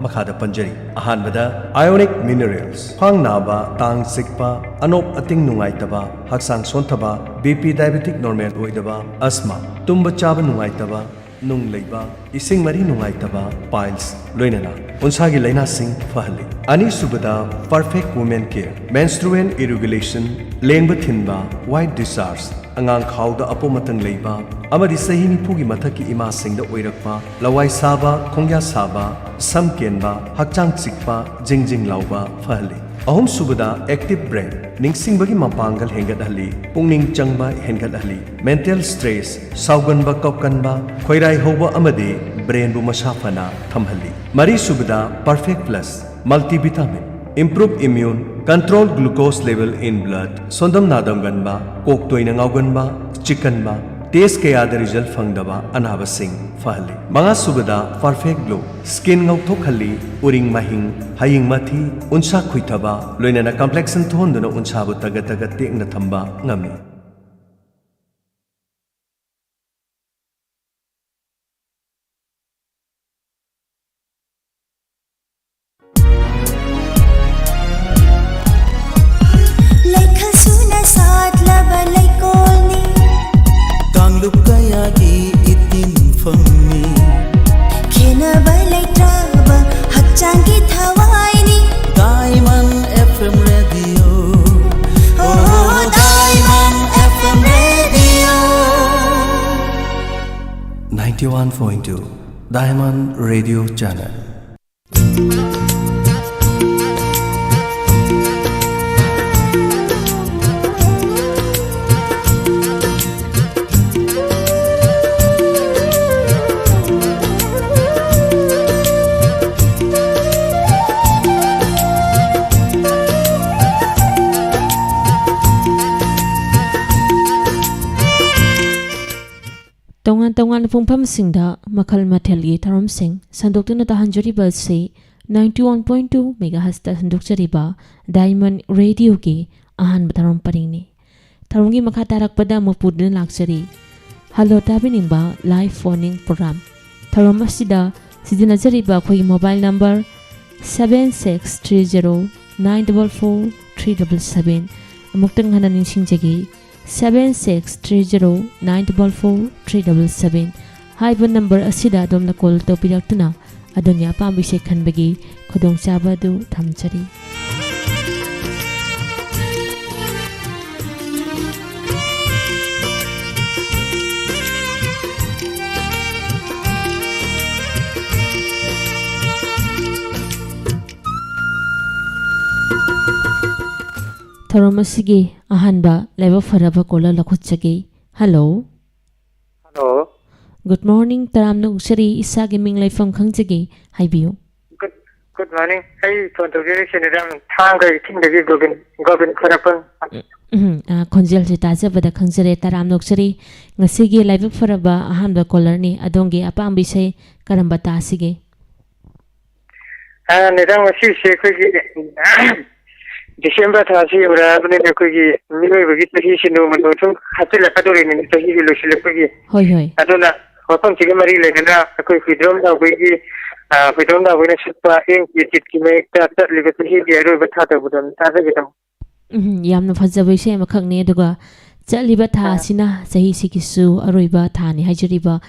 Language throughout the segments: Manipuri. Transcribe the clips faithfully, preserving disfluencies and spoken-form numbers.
ꯃꯈꯥꯗ ꯄꯟꯖꯔꯤ꯫ ꯑꯍꯥꯟꯕꯗ, ionic minerals, ꯈ꯭ꯋꯥꯡ ꯅꯥꯕ, ꯇꯥꯡ ꯆꯤꯛꯄ, ꯑꯅꯣꯞ ꯑꯇꯤꯡ ꯅꯨꯡꯉꯥꯏꯇꯕ, ꯍꯛꯆꯥꯡ ꯁꯣꯟꯊꯕ, BP diabetic normal ꯑꯣꯏꯗꯕ, asthma, ꯇꯨꯝꯕ ꯆꯥꯕ ꯅꯨꯡꯉꯥꯏꯇꯕ, ꯅꯨꯡ ꯂꯩꯕ, ꯏꯁꯤꯡ ꯃꯔꯤ ꯅꯨꯡꯉꯥꯏꯇꯕ, piles, ꯂꯣꯏꯅꯅ ꯎꯟꯁꯥꯒꯤ ꯂꯥꯏꯅꯥꯁꯤꯡ ꯐꯍꯜꯂꯤ꯫ ꯑꯅꯤꯁꯨꯕꯗ, perfect women care, menstrual irregulation, ꯂꯦꯡꯕ ꯊꯤꯟꯕ, white discharge, ꯑꯉꯥꯡ ꯈꯥꯎꯗ ꯑꯄꯣꯝ ꯑꯇꯪ ꯂꯩꯕ ꯑꯃꯗꯤ ꯆꯍꯤ ꯅꯤꯐꯨꯒꯤ ꯃꯊꯛꯀꯤ ꯏꯃꯥꯁꯤꯡꯗ ꯑꯣꯏꯔꯛꯄ ꯂꯋꯥꯏ ꯁꯥꯕ, ꯈꯣꯡꯌꯥ ꯁꯥꯕ, ꯁꯝ ꯀꯦꯟꯕ, ꯍꯛꯆꯥꯡ ꯆꯤꯛꯄ, ꯖꯤꯡ ꯖꯤꯡ ꯂꯥꯎꯕ ꯐꯍꯜꯂꯤ꯫ ꯑꯍꯨꯝꯁꯨꯕꯗ, active brain, ꯅꯤꯡꯁꯤꯡꯕꯒꯤ ꯃꯄꯥꯡꯒꯜ ꯍꯦꯟꯒꯠꯍꯜꯂꯤ, ꯄꯨꯛꯅꯤꯡ ꯆꯪꯕ ꯍꯦꯟꯒꯠꯍꯜꯂꯤ, mental stress, ꯁꯥꯎꯒꯟꯕ, ꯀꯞꯀꯟꯕ, ꯈꯣꯏꯔꯥꯏ ꯍꯧꯕ ꯑꯃꯗꯤ brainꯕꯨ ꯃꯁꯥ ꯐꯅ ꯊꯝꯍꯜꯂꯤ꯫ ꯃꯔꯤꯁꯨꯕꯗ, perfect plus, multivitamin, improve immune, control glucose level in blood, ꯁꯣꯟꯗꯝ ꯅꯥꯗꯝꯒꯟꯕ, ꯀꯣꯛ ꯇꯣꯏꯅ ꯉꯥꯎꯒꯟꯕ, ꯆꯤꯛꯀꯟꯕ, test ꯀꯌꯥꯗ result ꯐꯪꯗꯕ ꯑꯅꯥꯕꯁꯤꯡ ꯐꯍꯜꯂꯤ꯫ ꯃꯉꯥꯁꯨꯕꯗ, perfect glow, skin ꯉꯧꯊꯣꯛꯍꯜꯂꯤ, ꯎꯔꯤꯡ ꯃꯍꯤꯡ, ꯍꯌꯤꯡ ꯃꯊꯤ, ꯎꯟꯁꯥ ꯈꯨꯏꯊꯕ, ꯂꯣꯏꯅꯅ complexion ꯊꯣꯛꯍꯟꯗꯨꯅ ꯎꯟꯁꯥꯕꯨ ꯇꯒꯠ ꯇꯒꯠ ꯇꯦꯛꯅ ꯊꯝꯕ ꯉꯝꯃꯤ꯫ ꯂꯩꯈꯜ ꯁꯨꯅ ꯁꯥꯠꯂꯕ ꯂꯩꯀꯣꯜꯅꯤ꯫ ꯀꯥꯡꯂꯨꯞ ꯀꯌꯥꯒꯤ ꯏꯇꯤꯟꯐꯝꯅꯤ꯫ ꯈꯦꯟꯅꯕ ꯂꯩꯇ꯭ꯔꯕ ꯍꯛꯆꯥꯡꯒꯤ ꯊꯋꯥꯏꯅꯤ꯫ Diamond FM Radio. Oh, Diamond FM Radio. Ninety-one point two Diamond Radio Channel. ꯇꯣꯉꯥꯟ ꯇꯣꯉꯥꯟꯕ ꯄꯨꯡꯐꯝꯁꯤꯡꯗ ꯃꯈꯜ ꯃꯊꯦꯜꯒꯤ ꯊꯧꯔꯝꯁꯤꯡ ꯁꯟꯗꯣꯛꯇꯨꯅ ꯇꯥꯍꯟꯖꯔꯤꯕ ꯑꯁꯤ ninety one point two megahertzꯇ ꯁꯟꯗꯣꯛꯆꯔꯤꯕ Diamond Radioꯒꯤ ꯑꯍꯥꯟꯕ ꯊꯧꯔꯝ ꯄꯔꯤꯡꯅꯤ꯫ ꯊꯧꯔꯝꯒꯤ ꯃꯈꯥ ꯇꯥꯔꯛꯄꯗ ꯑꯃꯨꯛ ꯄꯨꯗꯨꯅ ꯂꯥꯛꯆꯔꯤ꯫ Hello ꯇꯥꯕꯤꯅꯤꯡꯕ live phone-in program꯫ ꯊꯧꯔꯝ ꯑꯁꯤꯗ ꯁꯤꯖꯤꯟꯅꯖꯔꯤꯕ ꯑꯩꯈꯣꯏꯒꯤ mobile number seven six three zero nine double four three double seven꯫ ꯑꯃꯨꯛꯇꯪ ꯍꯟꯅ ꯅꯤꯡꯁꯤꯡꯖꯒꯦ, seven six three zero nine double four three double seven꯫ ꯍꯥꯏꯕ number ꯑꯁꯤꯗ ꯑꯗꯣꯝꯅ call ꯇꯧꯕꯤꯔꯛꯇꯨꯅ ꯑꯗꯣꯝꯒꯤ ꯑꯄꯥꯝꯕ ꯏꯁꯩ ꯈꯟꯕꯒꯤ ꯈꯨꯗꯣꯡꯆꯥꯕ ꯑꯗꯨ ꯊꯝꯖꯔꯤ꯫ ꯊꯧꯔꯝ ꯑꯁꯤꯒꯤ ꯑꯍꯥꯟꯕ ꯂꯥꯏꯕꯛ ꯐꯔꯕ caller ꯂꯧꯈꯠꯆꯒꯦ꯫ Hello꯫ Hello꯫ Good morning, ꯇꯔꯥꯝꯅ ꯑꯣꯛꯆꯔꯤ, ꯏꯁꯥꯒꯤ ꯃꯤꯡ ꯂꯩꯐꯝ ꯈꯪꯖꯒꯦ, ꯍꯥꯏꯕꯤꯌꯨ꯫ Good, good morning꯫ ꯑꯩ phone ꯇꯧꯖꯔꯤꯁꯦ ꯅꯦꯗꯥꯝ ꯊꯥꯡꯒ ꯏꯊꯤꯡꯗꯒꯤ ꯒꯣꯕꯤꯟ, ꯒꯣꯕꯤꯟ ꯈꯣꯏꯔꯥꯛꯄꯝ꯫ ꯎꯝ, ꯎꯝ, ꯑ, ꯈꯣꯟꯖꯦꯜꯁꯦ ꯇꯥꯖꯕꯗ ꯈꯪꯖꯔꯦ, ꯇꯔꯥꯝꯅ ꯑꯣꯛꯆꯔꯤ꯫ ꯉꯁꯤꯒꯤ ꯂꯥꯏꯕꯛ ꯐꯔꯕ ꯑꯍꯥꯟꯕ callerꯅꯤ, ꯑꯗꯣꯝꯒꯤ ꯑꯄꯥꯝꯕ ꯏꯁꯩ ꯀꯔꯝꯕ ꯇꯥꯁꯤꯒꯦ? ꯑ, ꯃꯦꯗꯥꯝ, ꯉꯁꯤꯁꯦ ꯑꯩꯈꯣꯏꯒꯤ December ꯊꯥꯁꯤ ꯌꯧꯔꯛꯑꯕꯅꯤꯅ ꯑꯩꯈꯣꯏꯒꯤ ꯃꯤꯑꯣꯏꯕꯒꯤ ꯆꯍꯤꯁꯤ ꯅꯣꯡꯃ ꯅꯣꯡꯃ ꯁꯨꯝ ꯍꯥꯞꯆꯤꯜꯂꯛꯀꯗꯧꯔꯤꯅꯤꯅꯦ, ꯆꯍꯤꯁꯤ ꯂꯣꯏꯁꯤꯜꯂꯛꯄꯒꯤ꯫ ꯍꯣꯏ, ꯍꯣꯏ꯫ ꯑꯗꯨꯅ ꯋꯥꯐꯝꯁꯤꯒ ꯃꯔꯤ ꯂꯩꯅꯅ ꯑꯩꯈꯣꯏ ꯍꯨꯏꯗ꯭ꯔꯣꯝ ꯅꯥꯎꯕꯤꯒꯤ, ꯑ, ꯍꯨꯏꯗ꯭ꯔꯣꯝ ꯅꯥꯎꯕꯤꯅ ꯁꯛꯄ ꯏꯪ ꯆꯤꯠ ꯆꯤꯠꯀꯤ ꯃꯌꯦꯛꯇ ꯆꯠꯂꯤꯕ ꯆꯍꯤꯒꯤ ꯑꯔꯣꯏꯕ ꯊꯥ ꯇꯧꯕꯗꯣ ꯑꯗꯨꯝ ꯇꯥꯖꯒꯦ ꯇꯧꯕ꯫ ꯎꯝ, ꯌꯥꯝꯅ ꯐꯖꯕ ꯏꯁꯩ ꯑꯃꯈꯛꯅꯤ꯫ ꯑꯗꯨꯒ ꯆꯠꯂꯤꯕ ꯊꯥ ꯑꯥ꯫ ꯑꯁꯤꯅ ꯆꯍꯤꯁꯤꯒꯤꯁꯨ ꯑꯔꯣꯏꯕ ꯊꯥꯅꯤ ꯍꯥꯏꯖꯔꯤꯕ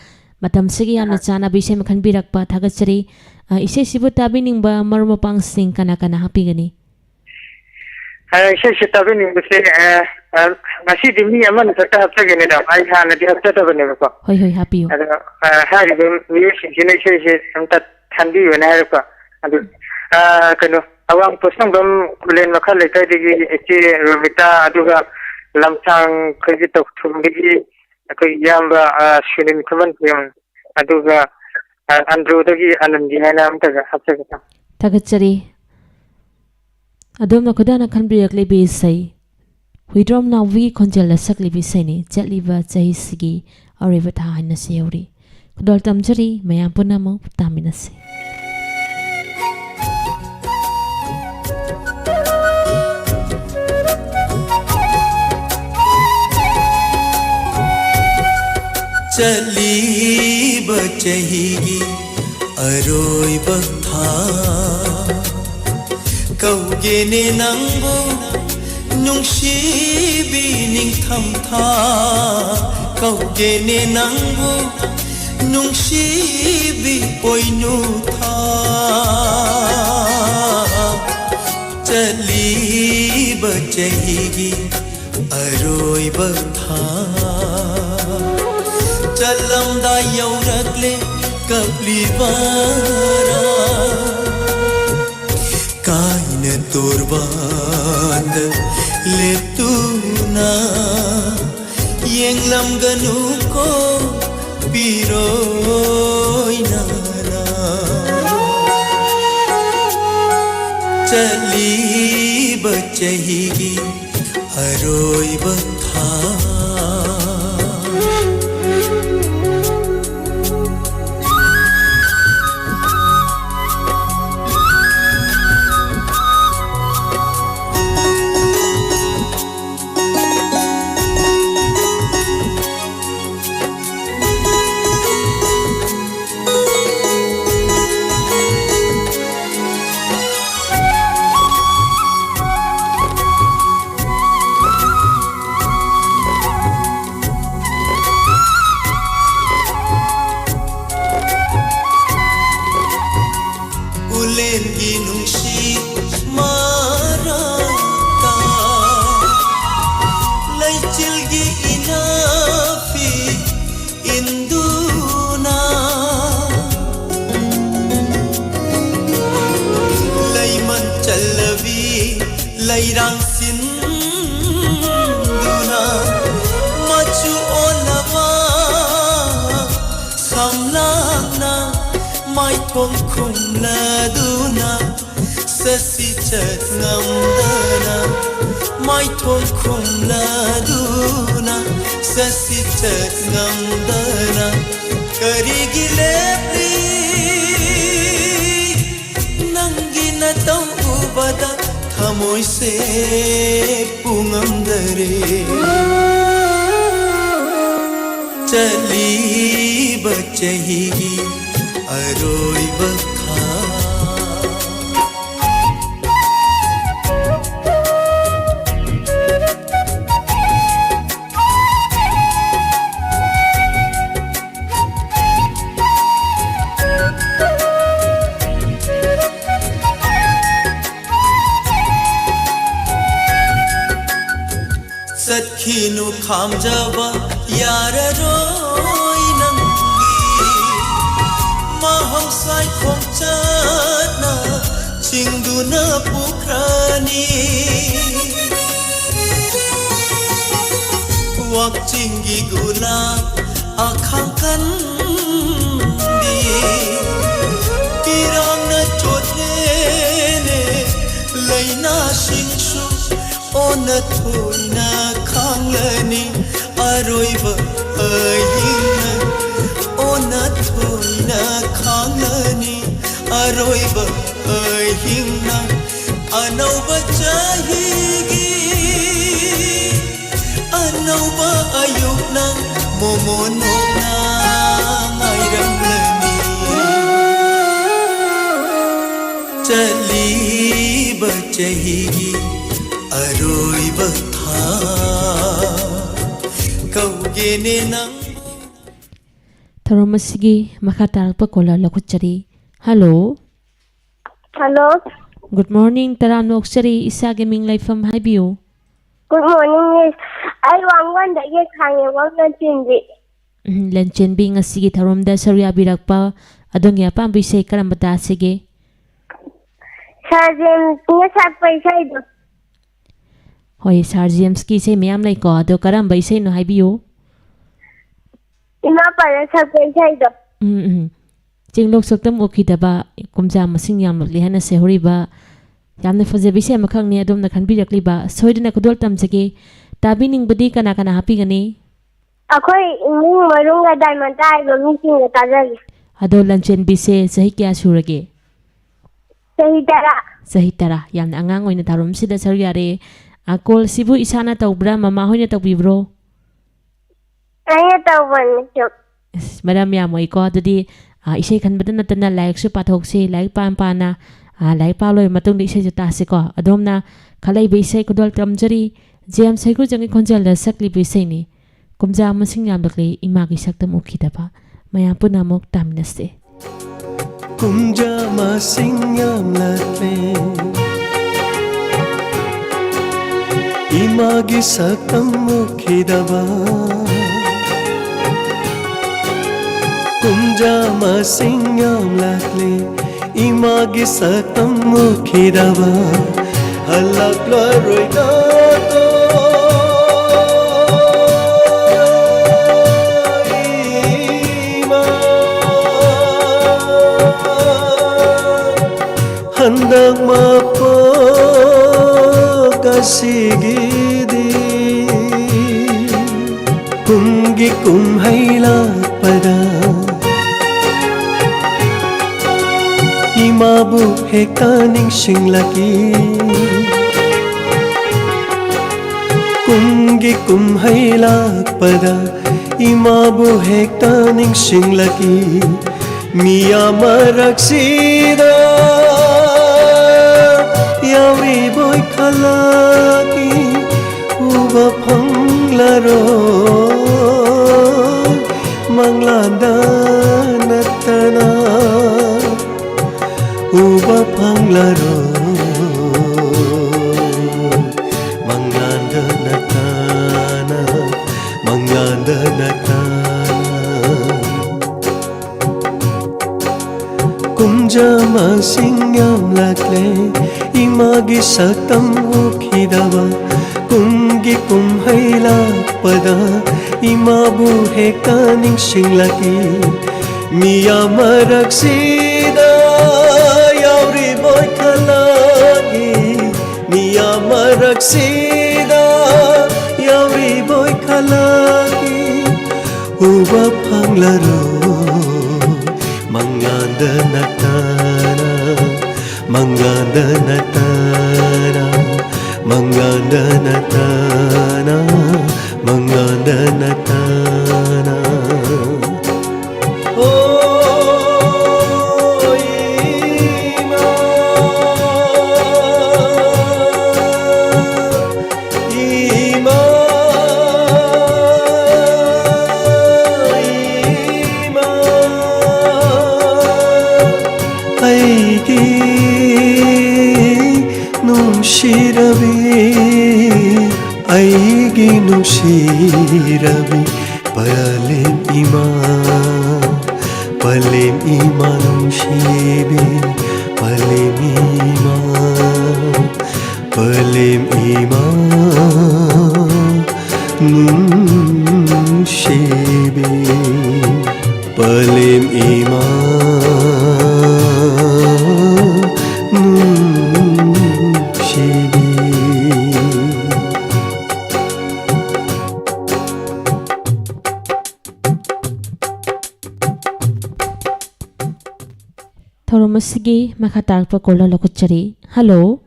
ꯃꯇꯝꯁꯤꯒ ꯌꯥꯝꯅ ꯑꯥ꯫ ꯆꯥꯟꯅꯕ ꯏꯁꯩ ꯑꯃ ꯈꯟꯕꯤꯔꯛꯄ ꯊꯥꯒꯠꯆꯔꯤ꯫ ꯑ, ꯏꯁꯩꯁꯤꯕꯨ ꯇꯥꯕꯤꯅꯤꯡꯕ ꯃꯔꯨꯞ ꯃꯄꯥꯡꯁꯤꯡ ꯀꯅꯥ ꯀꯅꯥ ꯍꯥꯞꯄꯤꯒꯅꯤ? ꯑ, ꯏꯁꯩꯁꯤ ꯇꯥꯕꯤꯅꯤꯡꯕꯁꯦ, ꯑ, ꯑ, ꯉꯁꯤꯗꯤ ꯃꯤ ꯑꯃꯅꯤ ꯈꯛꯇ ꯍꯥꯞꯆꯒꯦꯅꯦ, ꯃꯦꯗꯥꯝ꯫ ꯑꯩ ꯍꯥꯟꯅꯗꯤ ꯍꯥꯞꯆꯗꯕꯅꯦꯕꯀꯣ꯫ ꯍꯣꯏ, ꯍꯣꯏ, ꯍꯥꯞꯄꯤꯌꯨ꯫ ꯑꯗꯣ, ꯑ, ꯍꯥꯏꯔꯤꯕ ꯃꯤꯑꯣꯏꯁꯤꯡꯁꯤꯅ ꯏꯁꯩꯁꯦ ꯑꯝꯇ ꯈꯟꯕꯤꯌꯨꯅ ꯍꯥꯏꯔꯛꯄ꯫ ꯑꯗꯨ, ꯑ, ꯀꯩꯅꯣ, ꯑꯋꯥꯡ ꯄꯣꯠꯁꯪꯕꯝ ꯈꯨꯂꯦꯟ ꯃꯈꯥ ꯂꯩꯀꯥꯏꯗꯒꯤ ꯏꯆꯦ ꯔꯣꯃꯤꯇꯥ, ꯑꯗꯨꯒ ꯂꯝꯁꯥꯡ ꯑꯩꯈꯣꯏꯒꯤ ꯇꯧꯊꯨꯝꯗꯒꯤ ꯑꯩꯈꯣꯏ ꯏꯌꯥꯝꯕ, ꯑ, ꯁꯨꯅꯤꯜ ꯈꯨꯃꯟꯊꯦꯝ, ꯑꯗꯨꯒ, ꯑ, ꯑꯟꯗ꯭ꯔꯣꯗꯒꯤ ꯑꯅꯟꯗꯤ ꯍꯥꯏꯅ ꯑꯝꯇꯒ ꯍꯥꯞꯆꯒꯦ꯫ ꯊꯥꯒꯠꯆꯔꯤ꯫ ꯑꯗꯣꯝꯅ ꯈꯣꯏꯗꯥꯅ ꯈꯟꯕꯤꯔꯛꯂꯤꯕ ꯏꯁꯩ ꯍꯨꯏꯗ꯭ꯔꯣꯝ ꯅꯥꯎꯕꯤꯒꯤ ꯈꯣꯟꯖꯦꯜꯗ ꯁꯛꯂꯤꯕ ꯏꯁꯩꯅꯤ, ꯆꯠꯂꯤꯕ ꯆꯍꯤꯁꯤꯒꯤ ꯑꯔꯣꯏꯕ ꯊꯥ ꯍꯥꯏꯅꯁꯨ ꯌꯧꯔꯤ꯫ ꯈꯨꯗꯣꯜ ꯇꯝꯖꯔꯤ, ꯃꯌꯥꯝ ꯄꯨꯝꯅꯃꯛ ꯇꯥꯃꯤꯟꯅꯁꯤ꯫ ꯆꯠꯂꯤꯕ ꯆꯍꯤꯒꯤ ꯑꯔꯣꯏꯕ ꯊꯥ ꯀꯧꯒꯦꯅꯦ ꯅꯪꯕꯨ, ꯅꯨꯡꯁꯤꯕꯤ ꯅꯤꯡꯊꯝꯊꯥ ꯀꯧꯒꯦꯅꯦ ꯅꯪꯕꯨ, ꯅꯨꯡꯁꯤꯕꯤ ꯄꯣꯏꯅꯨ ꯊꯥ꯫ ꯆꯠꯂꯤꯕ ꯆꯍꯤꯒꯤ ꯑꯔꯣꯏꯕ ꯊꯥ ꯆꯠꯂꯝꯗꯥꯏ ꯌꯧꯔꯛꯂꯦ ꯀꯞꯂꯤꯕꯔꯥ? ꯀꯥꯏꯅ ꯇꯣꯔꯕꯥꯟꯗ ꯂꯦꯞꯇꯨꯅ ꯌꯦꯡꯂꯝꯒꯅꯨꯀꯣ ꯄꯤꯔꯣꯏꯅꯔꯥ꯫ ꯆꯠꯂꯤꯕ ꯆꯍꯤꯒꯤ ꯑꯔꯣꯏꯕ ꯊꯥ꯫ ꯎꯂꯦꯟꯒꯤ ꯅꯨꯡꯁꯤ ꯃꯔꯛꯇ ꯂꯩꯆꯤꯜꯒꯤ ꯏꯅꯥꯛꯄꯤ ꯏꯟꯗꯨꯅ ꯂꯩꯃꯟ ꯆꯜꯂꯕꯤ ꯂꯩꯔꯥꯡ ꯁꯤꯟꯗꯨꯅ ꯃꯆꯨ ꯑꯣꯜꯂꯕ ꯁꯝꯂꯥꯡꯅ ꯃꯥꯏꯊꯣꯡ ꯈꯨꯝꯂꯗꯨꯅ ꯆꯠꯁꯤ ꯆꯠ ꯉꯝꯗꯅ ꯃꯥꯏꯊꯣꯡ ꯈꯨꯝꯂꯗꯨꯅ ꯆꯠꯁꯤ ꯆꯠ ꯉꯝꯗꯅ ꯀꯔꯤꯒꯤ ꯂꯦꯞꯂꯤ? ꯅꯪꯒꯤ ꯅꯇꯧ ꯎꯕꯗ ꯊꯃꯣꯏꯁꯦ ꯄꯨꯉꯝꯗꯔꯦ꯫ ꯆꯠꯂꯤꯕ ꯆꯍꯤꯒꯤ ꯑꯔꯣꯏꯕ ꯊꯥ꯫ ꯆꯠꯈꯤꯅꯨ ꯈꯥꯝꯖꯕ ꯌꯥꯔꯔꯣꯏ ꯅꯪꯒꯤ ꯃꯍꯧꯁꯥꯏ ꯈꯣꯡꯆꯠꯅ ꯆꯤꯡꯗꯨꯅ ꯄꯨꯈ꯭ꯔꯅꯤ꯫ ꯋꯥꯛꯆꯤꯡꯒꯤ ꯒꯨꯂꯥꯞ ꯑꯈꯥꯡꯀꯟꯗꯤ ꯏꯔꯥꯡꯅ ꯆꯣꯠꯂꯦꯅꯦ꯫ ꯂꯥꯏꯅꯥꯁꯤꯡꯁꯨ ꯑꯣꯟꯅ ꯊꯣꯏꯅ ꯈꯥꯡꯂꯅꯤ꯫ ꯑꯔꯣꯏꯕ ꯑꯍꯤꯡꯅ ꯑꯣꯟꯅ ꯊꯣꯏꯅ ꯈꯥꯡꯂꯅꯤ꯫ ꯑꯔꯣꯏꯕ ꯑꯍꯤꯡꯅ ꯑꯅꯧꯕ ꯆꯍꯤꯒꯤ ꯑꯅꯧꯕ ꯑꯌꯨꯛꯅ ꯃꯣꯃꯣꯟ ꯅꯣꯛꯅ ꯉꯥꯏꯔꯝꯂꯅꯤ꯫ ꯆꯠꯂꯤꯕ ꯆꯍꯤꯒꯤ ꯑꯔꯣꯏꯕ ꯊꯥ ꯀꯧꯒꯦꯅꯦ ꯅꯪ꯫ ꯊꯧꯔꯝ ꯑꯁꯤꯒꯤ ꯃꯈꯥ ꯇꯥꯔꯛꯄ ꯀꯣꯂꯔ ꯂꯧꯈꯠꯆꯔꯤ꯫ ꯍꯜꯂꯣ꯫ ꯍꯜꯂꯣ꯫ ꯒꯨꯗ ꯃꯣꯔꯅꯤꯡ, ꯇꯔꯥꯝꯅ ꯑꯣꯛꯆꯔꯤ, ꯏꯁꯥꯒꯤ ꯃꯤꯡ ꯂꯩꯐꯝ ꯍꯥꯏꯕꯤꯌꯨ꯫ ꯒꯨꯗ ꯃꯣꯔꯅꯤꯡ ꯃꯤꯁ, ꯑꯩ ꯋꯥꯡꯒꯣꯟꯗꯒꯤ ꯈꯥꯡꯉꯦ, ꯋꯥꯡ ꯂꯟꯆꯦꯟꯕꯤ꯫ ꯎꯝ, ꯂꯟꯆꯦꯟꯕꯤ, ꯉꯁꯤꯒꯤ ꯊꯧꯔꯝꯗ ꯁꯔꯨꯛ ꯌꯥꯕꯤꯔꯛꯄ ꯑꯗꯣꯝꯒꯤ ꯑꯄꯥꯝꯕ ꯏꯁꯩ ꯀꯔꯝꯕ ꯇꯥꯁꯤꯒꯦ? ꯁꯥꯔ ꯖꯦꯝꯁꯅ ꯁꯛꯄ ꯏꯁꯩꯗꯣ꯫ ꯍꯣꯏ, ꯁꯥꯔ ꯖꯦꯝꯁꯀꯤ ꯏꯁꯩ ꯃꯌꯥꯝ ꯂꯩꯀꯣ, ꯑꯗꯣ ꯀꯔꯝꯕ ꯏꯁꯩꯅꯣ ꯍꯥꯏꯕꯤꯌꯨ꯫ ꯏꯃꯥ ꯄꯥꯔ ꯁꯛꯄ ꯏꯁꯩꯗꯣ꯫ ꯎꯝ, ꯎꯝ꯫ ꯆꯤꯡꯂꯣꯛ ꯁꯛꯇꯝ ꯎꯈꯤꯗꯕ ꯀꯨꯝꯖꯥ ꯃꯁꯤꯡ ꯌꯥꯝꯂꯛꯂꯦ ꯍꯥꯏꯅ ꯁꯦꯍꯣꯔꯤꯕ꯫ ꯌꯥꯝꯅ ꯐꯖꯕ ꯏꯁꯩ ꯑꯃꯈꯛꯅꯤ ꯑꯗꯣꯝꯅ ꯈꯟꯕꯤꯔꯛꯂꯤꯕ꯫ ꯁꯣꯏꯗꯅ ꯈꯨꯗꯣꯜ ꯇꯝꯖꯒꯦ꯫ ꯇꯥꯕꯤꯅꯤꯡꯕꯗꯤ ꯀꯅꯥ ꯀꯅꯥ ꯍꯥꯞꯄꯤꯒꯅꯤ? ꯑꯩꯈꯣꯏ ꯏꯃꯨꯡ ꯃꯅꯨꯡꯒ ꯗꯥꯏꯃꯟ ꯇꯥꯔꯤꯕ ꯃꯤꯁꯤꯡꯒ ꯇꯥꯖꯒꯦ꯫ ꯑꯗꯣ ꯂꯟꯆꯦꯟꯕꯤꯁꯦ ꯆꯍꯤ ꯀꯌꯥ ꯁꯨꯔꯒꯦ? ꯆꯍꯤ ꯇꯔꯥ꯫ ꯆꯍꯤ ꯇꯔꯥ꯫ ꯌꯥꯝꯅ ꯑꯉꯥꯡ ꯑꯣꯏꯅ ꯊꯧꯔꯝꯁꯤꯗ ꯁꯔꯨꯛ ꯌꯥꯔꯦ꯫ ꯑ, ꯀꯣꯜꯁꯤꯕꯨ ꯏꯁꯥꯅ ꯇꯧꯕ꯭ꯔꯥ, ꯃꯃꯥ ꯍꯣꯏꯅ ꯇꯧꯕꯤꯕ꯭ꯔꯣ? ꯑꯩꯅ ꯇꯧꯕꯅꯤ ꯁꯨꯝ꯫ ꯑꯁ, ꯃꯔꯝ ꯌꯥꯝ ꯃꯣꯛꯏꯀꯣ꯫ ꯑꯗꯨꯗꯤ, ꯑ, ꯏꯁꯩ ꯈꯟꯕꯗ ꯅꯠꯇꯅ ꯂꯥꯏꯔꯤꯛꯁꯨ ꯄꯥꯊꯣꯛꯁꯤ, ꯂꯥꯏꯔꯤꯛ ꯄꯥ ꯄꯥꯅ, ꯑ, ꯂꯥꯏꯔꯤꯛ ꯄꯥ ꯂꯣꯏꯔꯕ ꯃꯇꯨꯡꯗ ꯏꯁꯩꯁꯨ ꯇꯥꯁꯤꯀꯣ꯫ ꯑꯗꯣꯝꯅ ꯈꯜꯂꯛꯏꯕ ꯏꯁꯩ ꯈꯨꯗꯣꯜ ꯇꯝꯖꯔꯤ꯫ ꯖꯦꯝꯁ ꯍꯩꯒ꯭ꯔꯨꯖꯝꯒꯤ ꯈꯣꯟꯖꯦꯜꯗ ꯁꯛꯂꯤꯕ ꯏꯁꯩꯅꯤ꯫ ꯀꯨꯝꯖꯥ ꯃꯁꯤꯡ ꯌꯥꯝꯂꯛꯂꯦ, ꯏꯃꯥꯒꯤ ꯁꯛꯇꯝ ꯎꯈꯤꯗꯕ꯫ ꯃꯌꯥꯝ ꯄꯨꯟꯅ ꯑꯃꯨꯛ ꯇꯥꯃꯤꯟꯅꯁꯤ꯫ ꯀꯨꯝꯖꯥ ꯃꯁꯤꯡ ꯌꯥꯝꯂꯛꯂꯦ, ꯏꯃꯥꯒꯤ ꯁꯛꯇꯝ ꯎꯈꯤꯗꯕ꯫ ꯀꯨꯝꯖꯥ ꯃꯁꯤꯡ ꯌꯥꯝꯂꯛꯂꯦ, ꯏꯃꯥꯒꯤ ꯁꯛꯇꯝ ꯎꯈꯤꯗꯕ꯫ ꯍꯜꯂꯛꯂꯔꯣꯏꯗꯀꯣ ꯏꯃꯥ꯫ ꯍꯟꯗꯛ ꯃꯄꯣꯛ ꯑꯁꯤꯒꯤꯗꯤ ꯀꯨꯝꯒꯤ ꯀꯨꯝꯍꯩ ꯂꯥꯛꯄꯗ ꯏꯃꯥꯕꯨ ꯍꯦꯛꯇ ꯅꯤꯡꯁꯤꯡꯂꯛꯏ꯫ ꯀꯨꯝꯒꯤ ꯀꯨꯝꯍꯩ ꯂꯥꯛꯄꯗ ꯏꯃꯥꯕꯨ ꯍꯦꯛꯇ ꯅꯤꯡꯁꯤꯡꯂꯛꯏ꯫ ꯃꯤꯌꯥꯝ ꯃꯔꯛꯁꯤꯗ ꯌꯥꯎꯔꯤꯕꯣꯏ ꯈꯜꯂꯛꯏ, ꯎꯕ ꯐꯪꯂꯔꯣꯏ ꯃꯪꯂꯥꯟꯗ ꯅꯠꯇꯅ꯫ ꯎꯕ ꯐꯪꯂꯔꯣꯏ ꯃꯪꯂꯥꯟꯗ ꯅꯠꯇꯅ, ꯃꯪꯂꯥꯟꯗ ꯅꯠꯇꯅ꯫ ꯀꯨꯝꯖꯥ ꯃꯁꯤꯡ ꯌꯥꯝꯂꯛꯂꯦ, ꯏꯃꯥꯒꯤ ꯁꯛꯇꯝ ꯎꯈꯤꯗꯕ꯫ ꯀꯨꯝꯒꯤ ꯀꯨꯝꯍꯩ ꯂꯥꯛꯄꯗ ꯏꯃꯥꯕꯨ ꯍꯦꯛꯇ ꯅꯤꯡꯁꯤꯡꯂꯛꯏ꯫ ꯃꯤꯌꯥꯝ ꯃꯔꯛꯁꯤꯗ ꯌꯥꯎꯔꯤꯕꯣꯏ ꯈꯜꯂꯛꯏ, ꯃꯤꯌꯥꯝ ꯃꯔꯛꯁꯤꯗ ꯌꯥꯎꯔꯤꯕꯣꯏ ꯈꯜꯂꯛꯏ, ꯎꯕ ꯐꯪꯂꯔꯣꯏ ꯃꯪꯂꯥꯟꯗ ꯅꯠꯇꯅ, ꯃꯪꯂꯥꯟꯗ ꯅꯠꯇꯅ, ꯃꯪꯂꯥꯟꯗ ꯅꯠꯇꯅ, ꯃꯪꯂꯥꯟꯗ ꯅꯠꯇꯅ꯫ ꯑꯣ, ꯅꯨꯡꯁꯤꯔꯕꯤ, ꯑꯩꯒꯤ ꯅꯨꯡꯁꯤꯔꯕꯤ, ꯄꯂꯦꯝ ꯏꯃꯥ, ꯄꯂꯦꯝ ꯏꯃꯥ ꯅꯨꯡꯁꯤꯕꯤ, ꯄꯂꯦꯝ ꯏꯃꯥ, ꯄꯂꯦꯝ ꯏꯃꯥ ꯅꯨꯡꯁꯤꯕꯤ, ꯄꯂꯦꯝ ꯏꯃꯥ ꯅꯨꯡꯁꯤꯕꯤ꯫ ꯊꯧꯔꯝ ꯑꯁꯤꯒꯤ ꯃꯈꯥ ꯇꯥꯔꯛꯄ caller ꯂꯧꯈꯠꯆꯔꯤ꯫ Hello꯫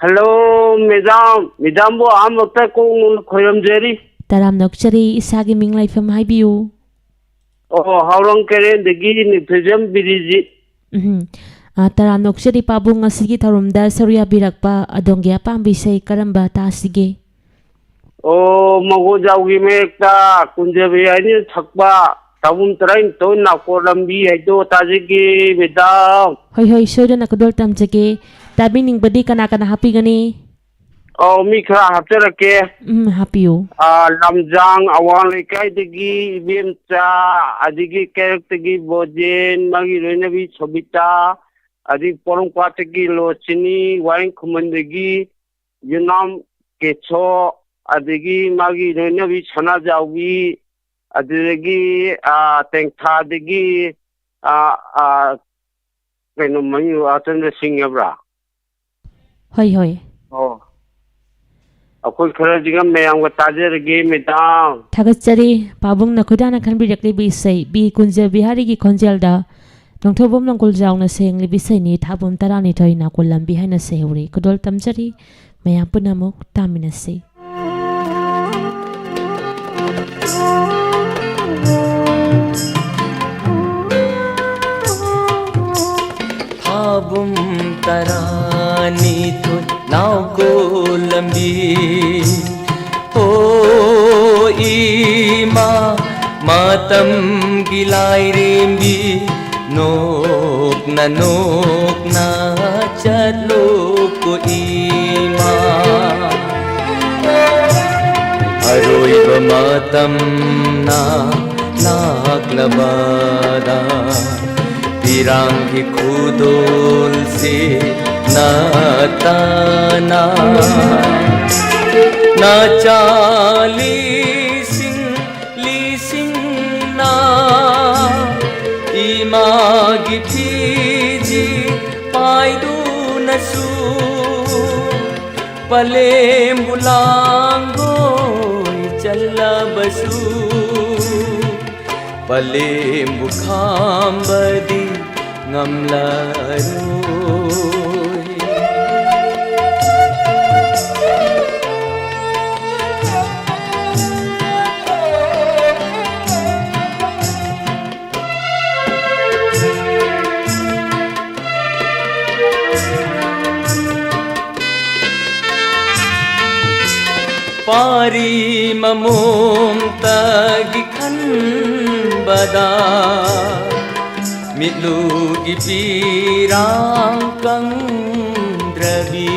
Hello, madam꯫ Madamꯕꯨ ꯑꯍꯥꯟꯕꯗ ꯀꯣꯛ ꯅꯧꯅ ꯈꯣꯏꯔꯝꯖꯔꯤ꯫ ꯇꯔꯥꯝ ꯅꯣꯛꯆꯔꯤ, ꯏꯁꯥꯒꯤ ꯃꯤꯡ ꯂꯩꯐꯝ ꯍꯥꯏꯕꯤꯌꯨ꯫ ꯑꯣ, ꯍꯥꯎꯔꯪ ꯀꯩꯔꯦꯟꯗꯒꯤ ꯅꯤꯡꯊꯣꯏꯖꯝ ꯕꯤꯔꯤꯖꯤꯠ꯫ ꯎꯝ꯫ ꯑ, ꯇꯔꯥꯝ ꯅꯣꯛꯆꯔꯤ ꯄꯥꯕꯨꯡ, ꯉꯁꯤꯒꯤ ꯊꯧꯔꯝꯗ ꯁꯔꯨꯛ ꯌꯥꯕꯤꯔꯛꯄ ꯑꯗꯣꯝꯒꯤ ꯑꯄꯥꯝꯕ ꯏꯁꯩ ꯀꯔꯝꯕ ꯇꯥꯁꯤꯒꯦ? ꯑꯣ, ꯃꯉꯣꯟꯖꯥꯎꯒꯤ ꯃꯌꯦꯛꯇ ꯀꯨꯟꯖꯕꯤ ꯍꯥꯏꯅ ꯁꯛꯄ ꯊꯥꯕꯨꯝ ꯇꯔꯥꯅꯤꯊꯣꯏ ꯅꯥꯀꯣ ꯂꯝꯕꯤ ꯍꯥꯏꯗꯣ ꯇꯥꯖꯒꯦ, madam꯫ ꯍꯣꯏ, ꯍꯣꯏ, ꯁꯣꯏꯗꯅ ꯈꯨꯗꯣꯜ ꯇꯝꯖꯒꯦ꯫ ꯇꯥꯕꯤꯅꯤꯡꯕꯗꯤ ꯀꯅꯥ ꯀꯅꯥ ꯍꯥꯞꯄꯤꯒꯅꯤ? ꯑꯧ, ꯃꯤ ꯈꯔ ꯍꯥꯞꯆꯔꯛꯀꯦ꯫ ꯎꯝ, ꯍꯥꯞꯄꯤꯌꯨ꯫ ꯑꯥ, ꯂꯝꯖꯥꯡ ꯑꯋꯥꯡ ꯂꯩꯀꯥꯏꯗꯒꯤ ꯏꯕꯦꯝꯆꯥ, ꯑꯗꯒꯤ ꯀꯩꯔꯛꯇꯒꯤ ꯕꯣꯖꯦꯟ, ꯃꯥꯒꯤ ꯂꯣꯏꯅꯕꯤ ꯁꯣꯕꯤꯇꯥ, ꯑꯗꯒꯤ ꯄꯣꯔꯣꯝꯄꯥꯠꯇꯒꯤ ꯂꯣꯆꯤꯅꯤ, ꯋꯥꯍꯦꯡ ꯈꯨꯃꯟꯗꯒꯤ ꯌꯨꯅꯥꯝ ꯀꯦꯁꯣ, ꯑꯗꯒꯤ ꯃꯥꯒꯤ ꯂꯣꯏꯅꯕꯤ ꯁꯅꯥꯖꯥꯎꯕꯤ, ꯑꯗꯨꯗꯒꯤ, ꯑꯥ, ꯇꯦꯡꯊꯥꯗꯒꯤ, ꯑꯥ, ꯑꯥ, ꯀꯩꯅꯣ, ꯃꯃꯤꯡ ꯑꯆꯟꯗ ꯁꯤꯡ ꯍꯥꯏꯕ꯭ꯔꯥ? ꯍꯣꯏ, ꯍꯣꯏ꯫ ꯑꯣ꯫ ꯑꯩꯈꯣꯏ ꯈꯔꯁꯤꯒ ꯃꯌꯥꯝꯒ ꯇꯥꯖꯔꯒꯦ, madam꯫ ꯊꯥꯒꯠꯆꯔꯤ꯫ ꯄꯥꯕꯨꯡꯅ ꯈꯣꯏꯗꯥꯅ ꯈꯟꯕꯤꯔꯛꯂꯤꯕ ꯏꯁꯩ ꯕꯤ ꯀꯨꯟꯖ ꯕꯤꯍꯥꯔꯤꯒꯤ ꯈꯣꯟꯖꯦꯜꯗ ꯅꯣꯡꯊꯣꯏꯕꯝ ꯅꯣꯡꯒꯣꯜꯖꯥꯎꯅ ꯁꯩꯂꯦꯡꯂꯤꯕ ꯏꯁꯩꯅꯤ, ꯊꯥꯕꯨꯝ ꯇꯔꯥꯅꯤꯊꯣꯏ ꯅꯥꯀꯣꯜ ꯂꯝꯕꯤ ꯍꯥꯏꯅ ꯁꯩꯍꯧꯔꯤ꯫ ꯈꯨꯗꯣꯜ ꯇꯝꯖꯔꯤ꯫ ꯃꯌꯥꯝ ꯄꯨꯝꯅꯃꯛ ꯇꯥꯃꯤꯟꯅꯁꯤ꯫ ꯊꯥꯕꯨꯝ ꯇꯔꯥꯅꯤꯊꯣꯏ ꯅꯥꯎꯀꯣ ꯂꯝꯕꯤ꯫ ꯑꯣ ꯏꯃꯥ, ꯃꯇꯝꯒꯤ ꯂꯥꯏꯔꯦꯝꯕꯤ, ꯅꯣꯛꯅ ꯅꯣꯛꯅ ꯆꯠꯂꯣꯀꯣ ꯏꯃꯥ꯫ ꯑꯣꯏꯕ ꯃꯇꯝꯅ ꯂꯥꯛꯂꯕꯗ ꯄꯤꯔꯥꯡꯒꯤ ꯈꯨꯗꯣꯜꯁꯤ ꯅꯠꯇꯅ ꯅꯆꯥ ꯂꯤꯁꯤꯡ ꯂꯤꯁꯤꯡꯅ ꯏꯃꯥꯒꯤ ꯐꯤꯖꯤ ꯄꯥꯏꯗꯨꯅꯁꯨ ꯄꯂꯦꯝꯕꯨ ꯂꯥꯡꯒꯣꯏ ꯆꯜꯂꯕꯁꯨ ꯄꯂꯦꯝꯕꯨ ꯈꯥꯝꯕꯗꯤ ꯉꯝꯂꯔꯣꯏ꯫ ꯄꯥꯔꯤ ꯃꯃꯣꯝꯇꯒꯤ ꯈꯟꯕꯗ ꯃꯤꯠꯂꯨꯒꯤ ꯄꯤꯔꯥꯡ ꯀꯪꯗ꯭ꯔꯕꯤ꯫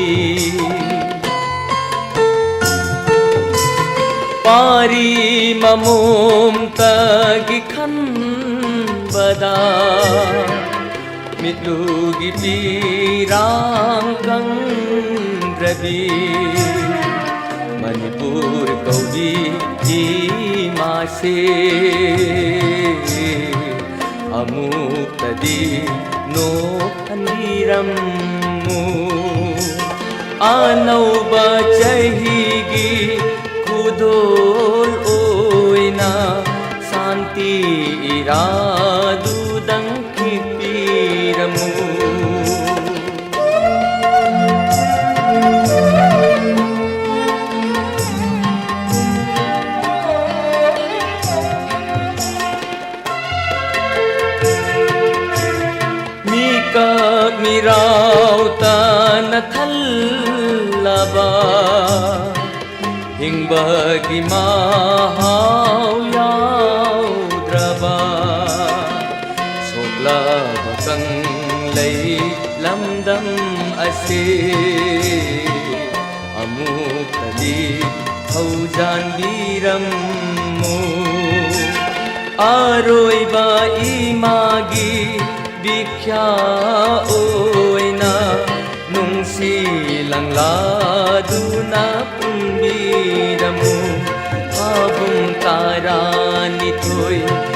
ꯄꯥꯔꯤ ꯃꯃꯣꯝꯇꯒꯤ ꯈꯟꯕꯗ ꯃꯤꯠꯂꯨꯒꯤ ꯄꯤꯔꯥꯡ ꯀꯪꯗ꯭ꯔꯕꯤ ꯃꯅꯤꯄꯨꯔ ꯀꯧꯕꯤ ꯏꯃꯥꯁꯦ ꯑꯃꯨꯛꯇꯗꯤ ꯅꯣꯛꯍꯟꯕꯤꯔꯝꯃꯨ꯫ ꯑꯅꯧꯕ ꯆꯍꯤꯒꯤ ꯈꯨꯗꯣꯜ ꯑꯣꯏꯅ ꯁꯥꯟꯇꯤ ꯏꯔꯥꯗꯨꯗꯪ ꯈꯤꯛꯄꯤꯔꯝꯃꯨ꯫ ꯃꯤꯀꯞ ꯃꯤꯔꯥꯎ ꯇꯅ ꯊꯜꯂꯕ ꯍꯤꯡꯕꯒꯤ ꯃꯍꯥꯎ ꯌꯥꯎꯗ꯭ꯔꯕ ꯁꯣꯛꯂꯕ ꯀꯪꯂꯩ ꯂꯝꯗꯝ ꯑꯁꯤ ꯑꯃꯨꯛꯇꯗꯤ ꯊꯧꯖꯥꯟꯕꯤꯔꯝꯃꯨ꯫ ꯑꯔꯣꯏꯕ ꯏꯃꯥꯒꯤ ꯕꯤꯈ꯭ꯌꯥ ꯑꯣꯏꯅ ꯅꯨꯡꯁꯤ ꯂꯪꯂꯥꯗꯨꯅ ꯄꯨꯟꯕꯤꯔꯝꯃꯨ꯫ ꯊꯥꯕꯨꯡ ꯇꯔꯥꯅꯤꯊꯣꯏ